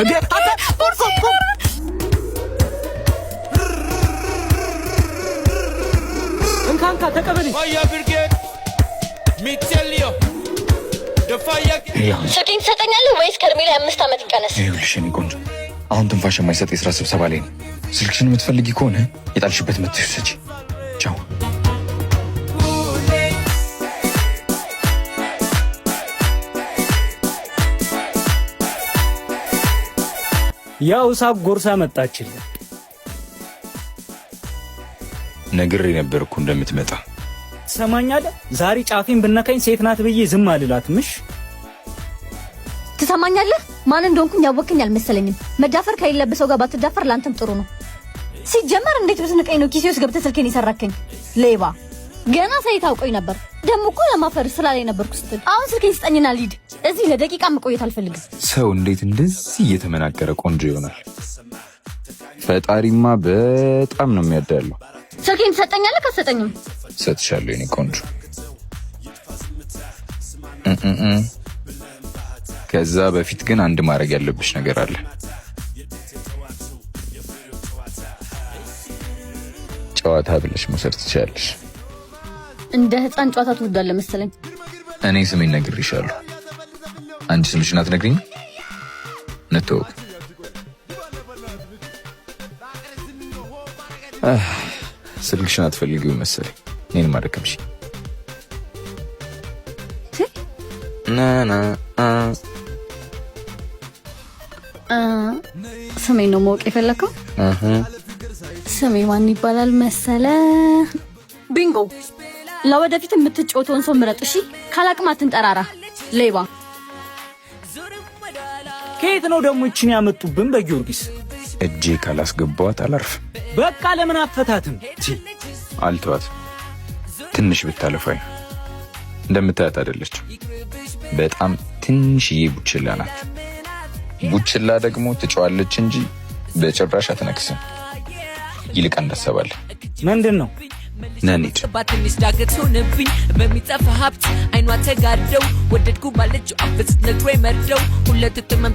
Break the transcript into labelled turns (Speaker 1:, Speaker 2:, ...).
Speaker 1: እንዴ አንተ፣ ቆም፣ ቆም። እንካ እንካ፣ ተቀበለኝ።
Speaker 2: Fire brigade, me tell you, the fire.
Speaker 3: ስልኬን ትሰጠኛለህ ወይስ ከእድሜ ላይ 5 ዓመት ይቀነስ?
Speaker 4: ይኸውልሽ የኔ ቆንጆ፣ አሁን ትንፋሽ የማይሰጥ የስራ ስብሰባ ላይ ነው። ስልክሽን የምትፈልጊ ከሆነ የጣልሽበት መጥተሽ ውሰጂ። ቻው።
Speaker 1: ያው ሳቅ ጎርሳ መጣችልን።
Speaker 4: ነግሬ ነበር እኮ እንደምትመጣ።
Speaker 1: ትሰማኛለህ? ዛሬ ጫፌን ብነካኝ ሴት ናት ብዬ ዝም አልላትም። እሺ?
Speaker 3: ትሰማኛለህ? ማን እንደሆንኩኝ ያወቅኝ አልመሰለኝም። መዳፈር ከሌለብህ ሰው ጋር ባትዳፈር ለአንተም ጥሩ ነው። ሲጀመር እንዴት ብትንቀኝ ነው ኪሴ ውስጥ ገብተህ ስልኬን የሰረከኝ? ሌባ! ገና ሳይ ታውቆኝ ነበር። ደግሞ እኮ ለማፈር ስራ ላይ ነበርኩ ስትል። አሁን ስልኬን ስጠኝና ልሂድ። እዚህ ለደቂቃ መቆየት አልፈልግም።
Speaker 4: ሰው እንዴት እንደዚህ እየተመናገረ ቆንጆ ይሆናል? ፈጣሪማ በጣም ነው የሚያዳለው።
Speaker 3: ስልኬን ትሰጠኛለህ? አትሰጠኝም?
Speaker 4: ሰጥሻለሁ የኔ ቆንጆ። እ ከዛ በፊት ግን አንድ ማድረግ ያለብሽ ነገር አለ። ጨዋታ ብለሽ መውሰድ ትችያለሽ።
Speaker 3: እንደ ህፃን ጨዋታ ትወዳለህ መሰለኝ።
Speaker 4: እኔ ስሜን ነግሬሻለሁ። አንቺ ስምሽን አትነግሪኝም? እንተዋወቅ። ስልክሽን አትፈልጊው መሰለኝ። እኔንም አደከምሽ። ና ና አ።
Speaker 3: ስሜን ነው ማወቅ የፈለከው?
Speaker 4: እህ።
Speaker 3: ስሜ ማን ይባላል መሰለ? ቢንጎ። ለወደፊት የምትጫወተውን ሰው ምረጥ። እሺ፣ ካላቅም አትንጠራራ ሌባ።
Speaker 1: ከየት ነው ደግሞ ይችን ያመጡብን? በጊዮርጊስ።
Speaker 4: እጄ ካላስገባዋት አላርፍ።
Speaker 1: በቃ ለምን አፈታትም?
Speaker 4: አልተዋት። ትንሽ ብታለፋኝ እንደምታያት አይደለች። በጣም ትንሽዬ ቡችላ ናት። ቡችላ ደግሞ ትጫዋለች እንጂ በጭራሽ አትነክስም። ይልቅ እንዳሰባለን።
Speaker 1: ምንድን ነው?
Speaker 4: ነኒድ።
Speaker 5: ትንሽ ዳገት ሆነብኝ በሚጠፋ ሀብት አይኗ ተጋርደው ወደድኩ ባለችው አፍስ ነግሮ መርደው ሁለት ጥመም።